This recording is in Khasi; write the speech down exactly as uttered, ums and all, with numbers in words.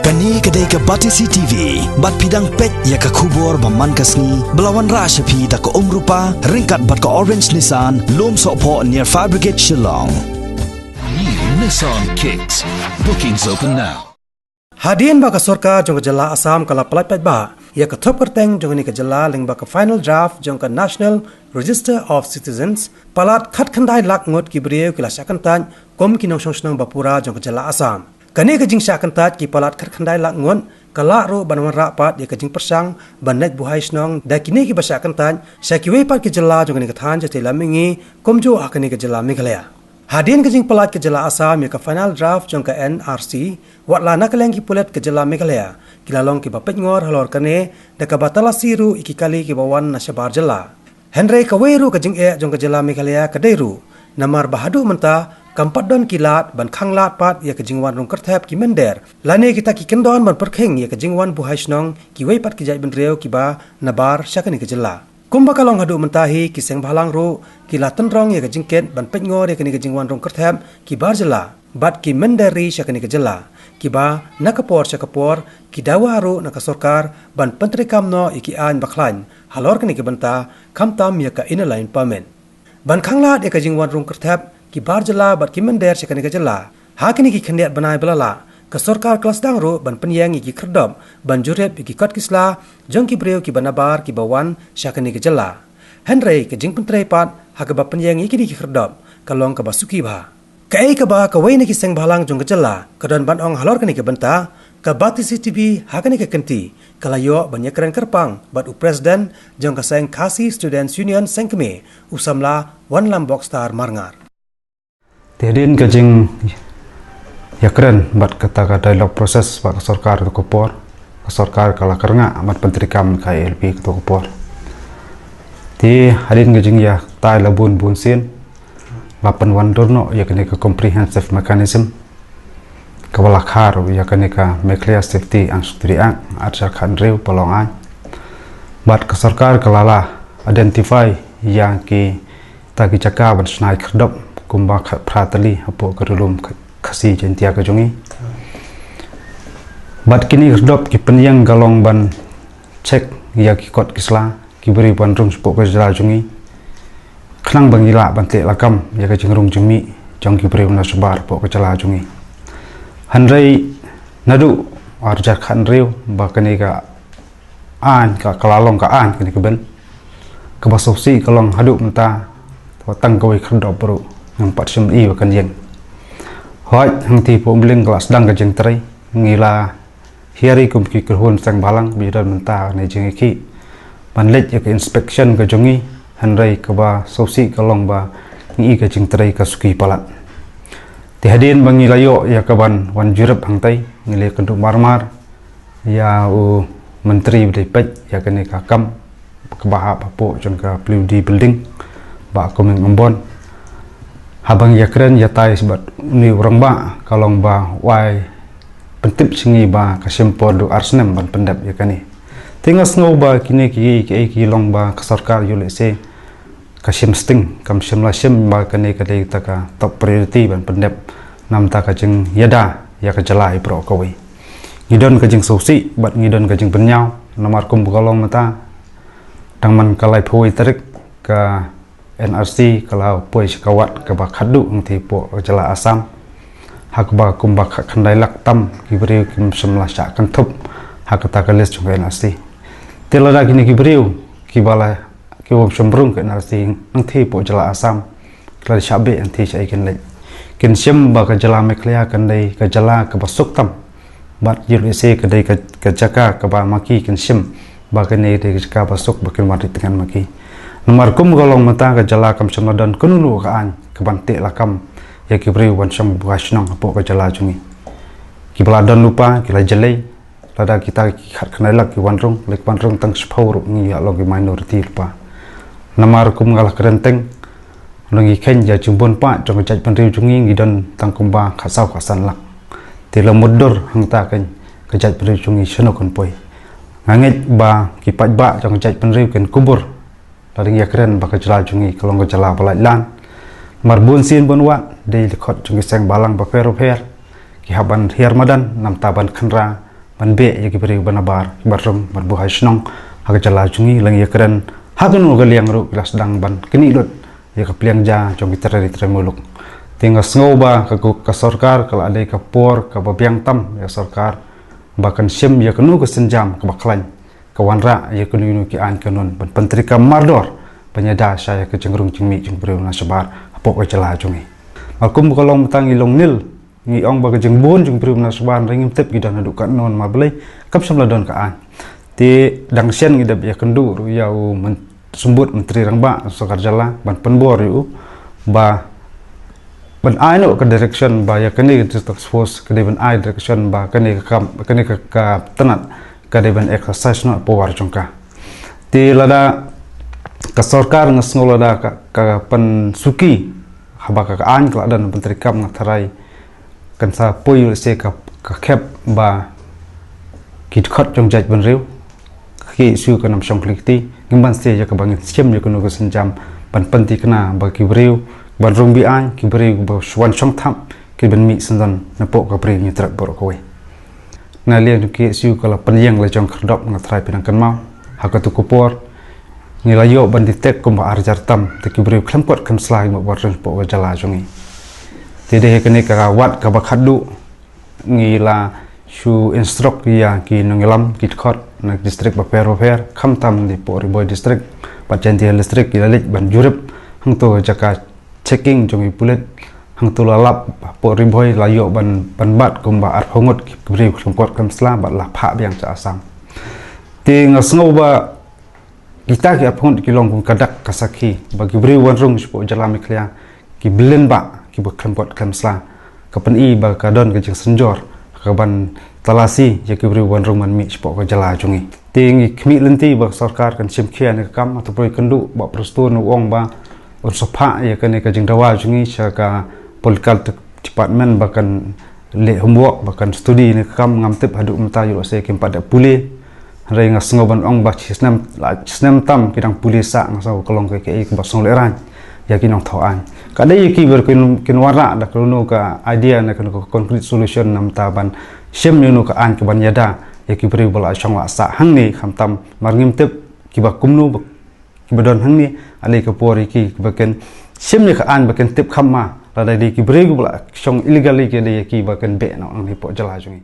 Kane ka dei ka Batesi T V, bad phi dang peit ïa ka khubor ba man ka sngi, ba la wanrah sha phi da ka Umrupa, ryngkat bad ka Orange Nissan, Lumsohphoh near Fire Brigade Shillong. New Nissan Kicks. Bookings open now. Hadien ba ka sorkar jong ka jylla Assam ka la pyllait paidbah ïa ka thop kyrteng jong kane ka jylla lyngba ka final draft jong ka National Register of Citizens, palat khatkhyndai lak ngut ki briew ki la shah kyntait kum ki nongshong shnong ba pura jong ka jylla Assam. Kane ka jingshah kyntait ki palat khatkhyndai lak ngut ka lah ruh ban wanrah pat ïa ka jingpyrshang ban leit buhai shnong da kine kiba shah kyntait sha kiwei pat ki jylla jong kane ka thaiñ shatei lam mihngi, kumjuh ha kane ka jylla Meghalaya. Hadien ka jingpalat ka jylla Assam ïa ka final draft jong ka N R C, wat la na ka liang ki pulit ka jylla Meghalaya ki la long kiba peitngor halor kane, da kaba talasi ruh ïa ki kali kiba wan na shabar jylla. Hynrei kawei ruh ka jingeh jong ka jylla Meghalaya ka dei ruh namar ba haduh mynta kam pat don ki lad ban khanglad pat ïa ka jingwan rung kyrthep ki mynder lane kita ki kyndon ban pyrkhing ïa ka jingwan buhai shnong kiwei pat ki jaitbynriew kiba nabar sha kane ka jylla. Kumba ka long haduh mynta hi, ki seng bhalang ruh ki la tynrong ïa ka jingkit ban peitngor ïa kane ka jingwan rung kyrthep ki bar jylla bad ki mynder ri sha kane ka jylla, kiba na ka por sha ka por ki dawa ruh na ka sorkar ban pyntreikam noh ïa ki aiñ ba khlaiñ halor kane ka bynta, khamtam ïa ka Inner Line Permit. Ban khanglad ïa ka jingwan rung kyrthep ki bar jylla bad ki mynder sha kane ka jylla, ha kine ki khyndiat bnai ba la lah, ka sorkar ka la sdang ruh ban pynïeng ïa ki khyrdop ban jurip ïa ki kot ki sla jong ki briew kiba nabar kiba wan sha kane ka jylla. Hynrei ka jingpyntrei pat ha kaba pynïeng ïa kine ki khyrdop ka long kaba suki bha. Kaei kaba kawei na ki seng bhalang jong ka jylla ka don ban ong halor kane ka bynta, ka Batesi T V ha kane ka kynti ka la ïoh ban ïakren kyrpang bad u president jong ka seng Khasi Students Union Sengkmie, u samla Wanlam Bokstar Marngar. Te hadien ka jingïakren bad kata ka dialogue process bad ka sorkar kato ka por, ka sorkar ka la kyrngah ban pyntreikam ka I L P kato ka por. Te hadien ka jingïatai la bun bun sien, la pynwandur noh ïa kane ka comprehensive mechanism kaba la kha ruh ïa kane ka Meghalaya Safety and Security Act, ar hajar khathynriew, ba long aiñ. Bad ka sorkar ka la la identify ïa kita ki jaka ban shna khyrdop kumba khatphra tylli hapoh ka Ri Lum Kha-, Khasi Jaiñtia ka jong ngi. Bad kine khyrdop ki pynïeng ka long ban check ïa ki kot ki sla ki briew ban rung shapoh ka jylla jong ngi, khnang ba ngi lah ban teh lakam ïa ka jingrung jingmih jong ki briew na shabar hapoh ka jylla jong ngi. Hynrei naduh ar hajar khathynriew ba kane ka aiñ ka, ka la long ka aiñ kane ka bin, kaba sngewsih ka long haduh mynta, te tang kawei khyrdop ruh ngam pat shym i ba kan ïeng. Hooid, hangtei hapoh Umling ka la sdang ka jingtrei, ngi la hiar kum ki kyrhun seng bhalang ba ïadon mynta ne jingïakhih ban leit ïa ka inspection ka jong ngi, hynrei kaba sngewsih ka long ba ngi i ka jingtrei ka suki palat. Te hadien ba ngi la ïoh ïa ka ban wan jurip hangtei, ngi la ïakynduh marmar ïa u Myntri ba dei peit ïa kane ka kam kaba hap hapoh jong ka Pleiadi Building, Bah Coming Ymbon. Haba ngi ïakren ïatai bad une u rangbah, ka long ba u ai pyntip sha ngi ba ka shim por haduh ar snem ban pyndep ïa kane. Te nga sngew ba kine ki, ki, ki long ba ka sorkar U L S A ka shim sting, kam shym la shim ba kane ka dei kata ka top priority ban pyndep namar ka jingïada ïa ka jylla baroh kawei. Ngi don ka jingsngewsih bad ngi don ka jingbynñiaw namar kumba ka long mynta, dang man ka laiphew tarik ka N R C ka la poi sha ka wad kaba khadduh hangtei hapoh ka jylla Assam, ha kaba kumba khatkhyndai lak tam ki briew kim shym la shah kynthup ha kata ka list jong ka N R C. Te lada kine ki briew kiba la, ki bym shym rung ka N R C hangtei hapoh jylla Assam, ki la shah beh hangtei shaei kin leit? Kin shim ba ka jylla Meghalaya kan dei ka jylla kaba suk tam, bad U L S A ka dei ka, ka jaka kaba ma ki kin shim ba kane ka dei ka jaka ba suk ba kin wan ri tngen ma ki. Namar kum ka long mynta ka jylla kam shym la don kano kano ka aiñ ka ban teh lakam ïa ki briew ban shong buhai shnong hapoh ka jylla jong ngi. Kiba la don lypa ki la jlei, lada kita ki khatkhyndai lak ki wan rung, leit wan rung tang shiphew ruh ngi ïa long ki minority lypa. Namar kum nga la kren teng, ngi kheiñ ïa jingbun paid jong ka jaitbynriew jong ngi, ngi don tang kumba khatsaw khatsan lak. Te la mutdur hangta keiñ ka jaitbynriew jong ngi shano kan poi. Nga ngeit ba ki paidbah jong ka jaitbynriew kin kubur lada ngi ïakren ba ka jylla jong ngi ka long ka jylla ba laitlan. Namar bun sien bun wat, dei dkhot jong ki seng bhalang bapher bapher ki hap ban hiar madan namar ban kynra ban beh ïa ki briew ba nabar, ki ba rung, ban buh ha shnong ha ka jylla jong ngi, lane ïa kren ha kano ka liang ruh ki la sdang ban knieh lut ïa ka pliang ja jong ki trai ri trai muluk. Te nga sngew ba ka, ka sorkar ka la dei ka por kaba biang tam ïa ka sorkar ba kan shim ïa kano ka sienjam kaba khlaiñ, ka wanrah ïa kano kano ki aiñ kanun ban pyntreikam mardor ban ïada sha ïa ka jingrung jingmih jong ki briew na shabar hapoh ka jylla jong ngi. Mar kum ka long mynta ngi long nil, ngi ong ba ka jingbun jong ki briew na shabar, hynrei ngim tip ki don haduh katno, namar balei kam shym la don ka aiñ. Te dang shen ngi dep ïakynduh ruh ïa u myn-, Symbud Myntri Rangbah sorkar jylla ban pynbor ïa u ba ban ai noh ka direction ba ïa kane ka task force ka dei ban ai direction ba kane ka kam, kane ka, ka tnat ka dei ban exercise noh power jong ka. Te lada ka sorkar, nga sngew lada ka, ka pynsuki haba ka, ka aiñ ka la don ban pyntreikam, nga tharai kan sa poi lehse ka, ka khep ba ki dkhot jong jaitbynriew, ka K S U kan ym shong khlieh kti. Ngim banse ïa kaba ngin shim ïa kano ka sienjam ban pynthikna ba ki briew ban rung be-aiñ, ki briew ba wan shong thap, ki ban mih syndon napoh ka Bri Hynñiewtrep baroh kawei. Na liang jong ka K S U ka la pynïeng la jong khyrdop, nga tharai phi dang kynmaw. Ha katu ka por ngi la ïoh ban detect kumba ar hajar tam te ki briew khlem kot khlem sla kiba wan rung hapoh ka jylla jong ngi. Te dei ha kane ka wat kaba khatduh ngi la shu instruct ïa ki nongïalam ki dkhot na district bapher bapher, khamtam hapoh Ri Bhoi District bad Jaintia Hills District, ki la leit ban jurip hangto ka jaka checking jong ki pulit hangto. La lap hapoh Ri Bhoi la ïoh ban, ban bat kumba arphew ngut ki briew khlem kot khlem sla bad la phah biang sha Assam. Te nga sngew ba kita ki arphew ngut ki long kum ka dak ka sakhi ba ki briew wan rung shapoh jylla Meghalaya ki billion bah kiba khlem kot khlem sla. Ka pyni ba ka don ka jingsynjor ka ban talasi ïa ki briew wan rung ban mih shapoh ka jylla jong ngi. Te ngi khmih lynti ba ka sorkar kan shim khia ïa kane ka kam. Hato poi kynduh Bah Prestone u ong ba un sa phah ïa kane ka jingdawa jong ngi sha ka political department ba kan leh homework, ba kan study ïa kane ka kam. Ngam tip haduh mynta ïoh lehse kim pat dep pule. Hynrei nga sngew ban ong ba shi snem, la shi snem tam ki dang pule sah, nga sngew ka long kaei kaei kaba sngewlehraiñ ïa ki nongthaw aiñ. Ka dei ïa ki ba kin, kin wanrah da kano ka idea ne kano ka concrete solution na bynta ban shim ïa kano ka aiñ ka ban ïada ïa ki briew ba la shong la sah hangne, khamtam mar ngim tip kiba kumno ba kiba don hangne. Ka dei ka por ïa ki kiba kin shim ïa ka aiñ ba kin tip kham ma lada dei ki briew kiba la shong illegally, ka dei ïa ki ba kin beh noh hangne hapoh jylla jong ngi.